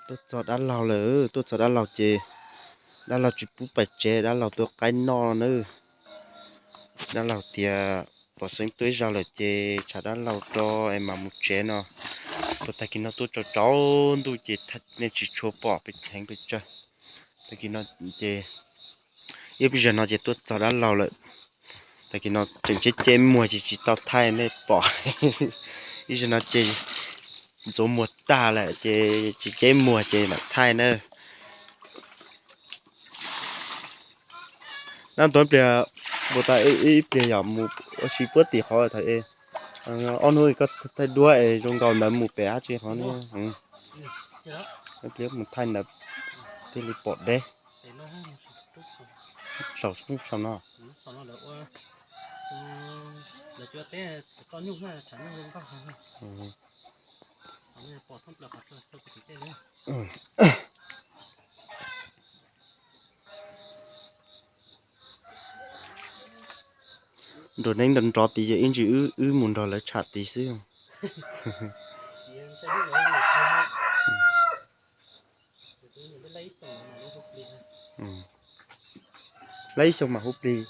Tuaj txog dab laug lawm, tuaj txog dab laug ces dab laug tsis pub pais tsev, dab laug tua qaib noj na. Dab laug tias pom xeeb tuaj ib zaug lawm ces tshav dab laug rau es mam mus tsev no. Rau tag kis no tuaj tsaus tsaus ntuj ces nej tsis tshua pom pes heev pes tsawg. Tag kis no ces ib zaug no ces tuaj txog dab laug lawm. Tag kis no tseem ceb ceb muag ces tsis tau thaij nej pom. Ib zaug no ces ntxuav muag tag lawm ces tsis ceb muag ces mam thaij na. Nab tuav pliag, mus tau ib pliag yom, mus ua si puab tim qhov thaum es ob hnub koj thaij duab es zoo nkaus ntawd mus pem dab tsi qhov ne. Ib pliag mus thaij ntawd thiaj li pom deb. Saum, saum no. Nrog neeb nrov nrov tid ces ib ntsis wb mus nrog lawv tsham tid xwb. Laib ib xyoos mas huv plig.